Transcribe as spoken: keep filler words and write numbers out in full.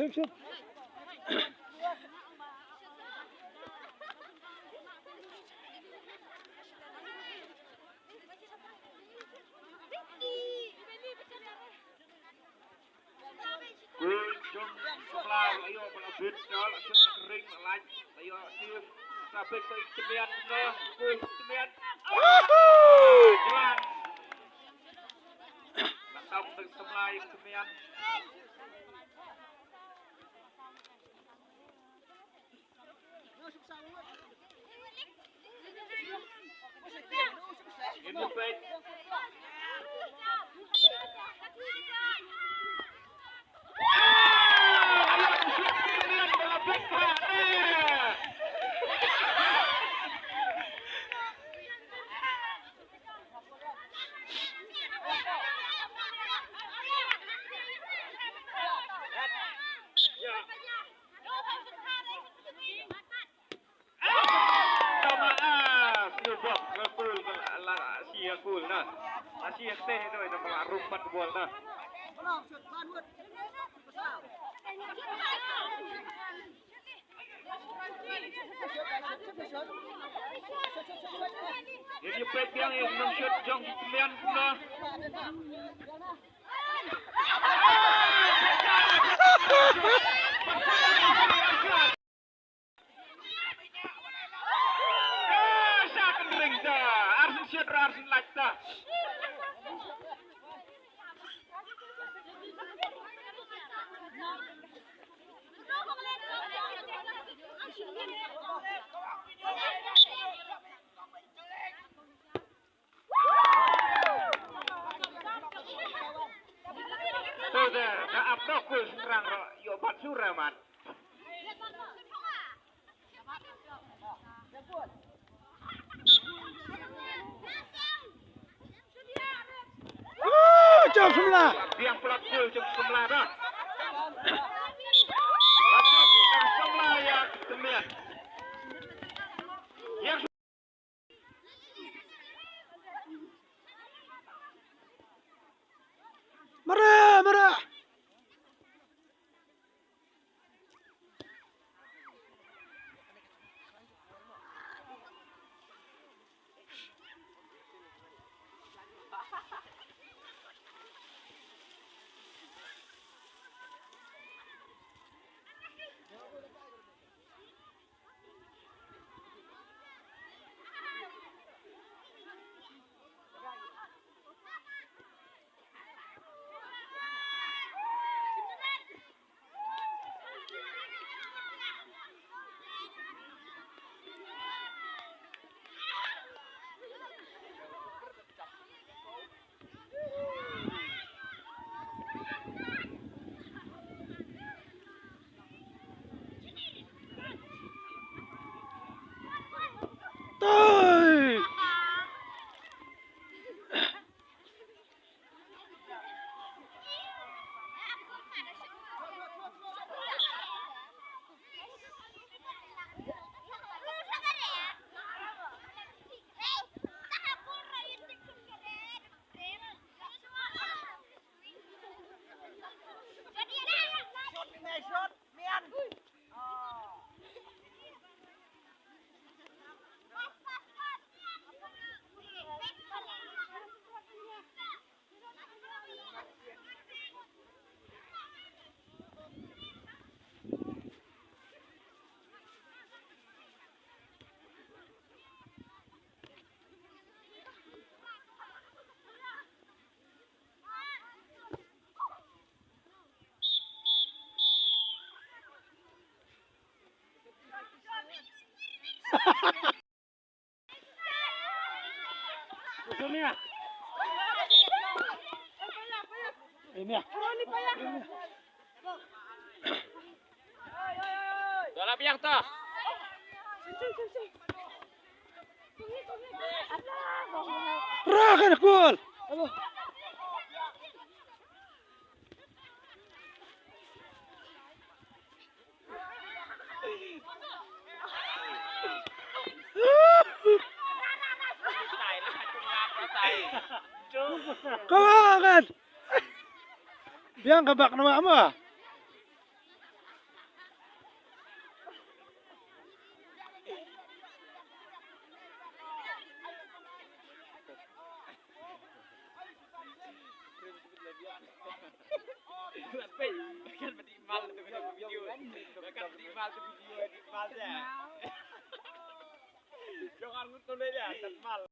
Kul jong Samla la ïoh ba la bit, la shut na ka ring, la lait, la ïoh save. Sa bit sa i Tamian na, kul Tamian. Woohoo! Jlang. La tam tang Samla i Tamian. Tama, ah, sniewbok ka kul, la, la, shi ka kul na. La shi ka teh tu, ina mala rumpat bol na. Ini pet yang, yang nang shot jong ki pilihan pula. To da, da ap da kul shynrang ro, ïoh bat sura mat. Woo, jong Samla. Biang plat kul jong Samla da. Jong Samla ïa Tamian. Ïa Mara, mara. Dua labiang ta. Rakan kul. Come on, man. Biang ka bak na ma ma. Kan ba dih mal tu ka video. Kan ba dih mal tu video, dih mal dah. Jangan ngutul dia, tat mal.